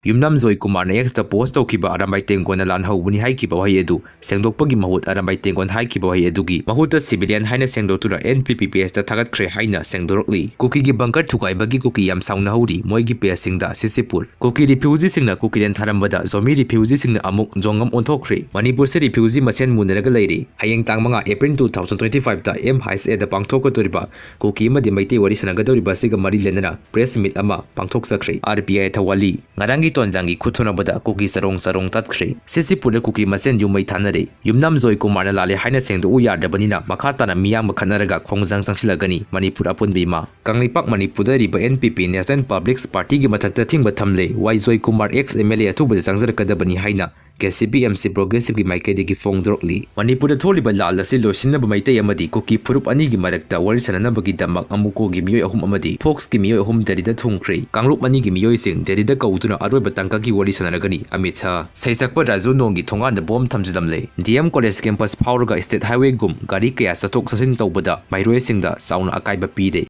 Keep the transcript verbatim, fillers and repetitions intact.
ꯌꯨꯝꯅꯥꯝ ꯖꯣꯏ ꯀꯨꯃꯥꯔꯅ X ꯇ post ꯇꯧꯈꯤꯕ ꯑꯔꯥꯝꯕꯥꯏ ꯇꯦꯡꯒꯣꯟꯅ ꯂꯥꯟꯍꯧꯕꯅꯤ ꯍꯥꯏꯈꯤꯕ ꯋꯥꯍꯩ ꯑꯗꯨ ꯁꯦꯡꯗꯣꯛꯄꯒꯤ ꯃꯍꯨꯠ ꯑꯔꯥꯝꯕꯥꯏ ꯇꯦꯡꯒꯣꯟ ꯍꯥꯏꯈꯤꯕ ꯋꯥꯍꯩ ꯑꯗꯨꯒꯤ ꯃꯍꯨꯠꯇ civilian ꯍꯥꯏꯅ ꯁꯦꯡꯗꯣꯛꯇꯨꯅ N P P page ꯇ ꯊꯥꯒꯠꯈ꯭ꯔꯦ ꯍꯥꯏꯅ ꯁꯦꯡꯗꯣꯔꯛꯂꯤ꯫ ꯀꯨꯀꯤꯒꯤ bunker ꯊꯨꯒꯥꯏꯕꯒꯤ ꯀꯨꯀꯤ ꯌꯥꯝ ꯁꯥꯎꯅꯍꯧꯔꯤ ꯃꯣꯏꯒꯤ page ꯁꯤꯡꯗ꯫ ꯁꯤꯁꯤꯄꯨꯔ꯫ ꯀꯨꯀꯤ refugee ꯁꯤꯡꯅ ꯀꯨꯀꯤꯂꯦꯟ ꯊꯥꯔꯝꯕꯗ ꯖꯣꯃꯤ refugee ꯁꯤꯡꯅ ꯑꯃꯨꯛ ꯖꯣꯡꯉꯝ ꯑꯣꯟꯊꯣꯛꯈ꯭ꯔꯦ꯫ ꯃꯅꯤꯄꯨꯔꯁꯦ refugee ꯃꯁꯦꯟ ꯃꯨꯟꯅꯔꯒ ꯂꯩꯔꯤ꯫ ꯍꯌꯦꯡ ꯇꯥꯡ ꯃꯉꯥ April two thousand twenty five ꯇ M H A ꯗ ꯄꯥꯡꯊꯣꯛꯀꯗꯧꯔꯤꯕ ꯀꯨꯀꯤ ꯑꯃꯗꯤ ꯃꯩꯇꯩ ꯋꯥꯔꯤ ꯁꯥꯟꯅꯒꯗꯧꯔꯤꯕ ꯑꯁꯤꯒ ꯃꯔꯤ ꯂꯩꯅꯅ press meet ꯑꯃ ꯄꯥꯡꯊꯣꯛꯆꯈ꯭ꯔꯦ꯫ R P I ꯊꯧꯋꯥꯂꯤ꯫ ꯉꯔꯥꯡꯒꯤ ꯇꯣꯟꯖꯥꯡꯒꯤ ꯈꯨꯠ ꯊꯣꯅꯕꯗ ꯀꯨꯀꯤ ꯆꯔꯣꯡ ꯆꯔꯣꯡ ꯇꯠꯈ꯭ꯔꯦ꯫ ꯁꯤꯁꯤꯄꯨꯔꯗ ꯀꯨꯀꯤ ꯃꯁꯦꯟ ꯌꯨꯝ ꯃꯩ ꯊꯥꯅꯔꯦ꯫ ꯌꯨꯝꯅꯥꯝ ꯖꯣꯏ ꯀꯨꯃꯥꯔꯅ ꯂꯥꯜꯂꯦ ꯍꯥꯏꯅ ꯁꯦꯡꯗꯣꯛꯎ ꯌꯥꯗ꯭ꯔꯕꯅꯤꯅ ꯃꯈꯥ ꯇꯥꯅ ꯃꯤꯌꯥꯝꯕ ꯈꯠꯅꯔꯒ ꯈꯣꯡꯖꯪ ꯆꯪꯁꯤꯜꯂꯒꯅꯤ ꯃꯅꯤꯄꯨꯔ ꯑꯄꯨꯟꯕ ꯏꯃꯥ꯫ ꯀꯪꯂꯩꯄꯥꯛ ꯃꯅꯤꯄꯨꯔꯗ ꯂꯩꯔꯤꯕ N P P National Public Party ꯒꯤ ꯃꯊꯛꯇ ꯊꯤꯡꯕ ꯊꯝꯂꯦ꯫ ꯋꯥꯏ ꯖꯣꯏ Kumar X M L A ꯑꯊꯨꯕꯗ ꯆꯪꯖꯔꯛꯀꯗꯕꯅꯤ ꯍꯥꯏꯅ K C P M C Progressive ꯀꯤ ꯃꯥꯏꯀꯩꯗꯒꯤ ꯐꯣꯡꯗꯣꯔꯛꯂꯤ꯫ ꯃꯅꯤꯄꯨꯔꯗ ꯊꯣꯛꯂꯤꯕ ꯂꯥꯜ ꯑꯁꯤ ꯂꯣꯏꯁꯤꯟꯅꯕ ꯃꯩꯇꯩ ꯑꯃꯗꯤ ꯀꯨꯀꯤ ꯐꯨꯔꯨꯞ ꯑꯅꯤꯒꯤ ꯃꯔꯛꯇ ꯋꯥꯔꯤ ꯁꯥꯟꯅꯅꯕꯒꯤꯗꯃꯛ ꯑꯃꯨꯀꯣꯒꯤ ꯃꯤꯑꯣꯏ ꯑꯍꯨꯝ ꯑꯃꯗꯤ ꯐꯣꯛꯁꯀꯤ ꯃꯤꯑꯣꯏ ꯑꯍꯨꯝ ꯗꯦꯜꯂꯤꯗ ꯊꯨꯡꯈ꯭ꯔꯦ꯫ ꯀꯥꯡꯂꯨꯞ ꯑꯅꯤꯒꯤ ꯃꯤꯑꯣꯏꯁꯤꯡ ꯗꯦꯜꯂꯤꯗ ꯀꯧꯗꯨꯅ ꯑꯔꯣꯏꯕ ꯇꯥꯡꯀꯛꯀꯤ ꯋꯥꯔꯤ ꯁꯥꯟꯅꯔꯒꯅꯤ꯫ ꯑꯃꯤꯠ ꯁꯥꯍ꯫ ꯁꯩꯁꯛꯄ ꯔꯥꯖꯨ ꯅꯣꯡꯒꯤ ꯊꯣꯡꯒꯥꯟꯗ ꯕꯣꯝ ꯊꯝꯖꯤꯜꯂꯝꯂꯦ꯫ D M College campus ꯐꯥꯎꯔꯒ state highway ꯒꯨꯝ ꯒꯥꯔꯤ ꯀꯌꯥ ꯆꯠꯊꯣꯛ ꯆꯠꯁꯤꯟ ꯇꯧꯕꯗ ꯃꯍꯩꯔꯣꯏꯁꯤꯡꯗ ꯆꯥꯎꯅ ꯑꯀꯥꯏꯕ ꯄꯤꯔꯦ꯫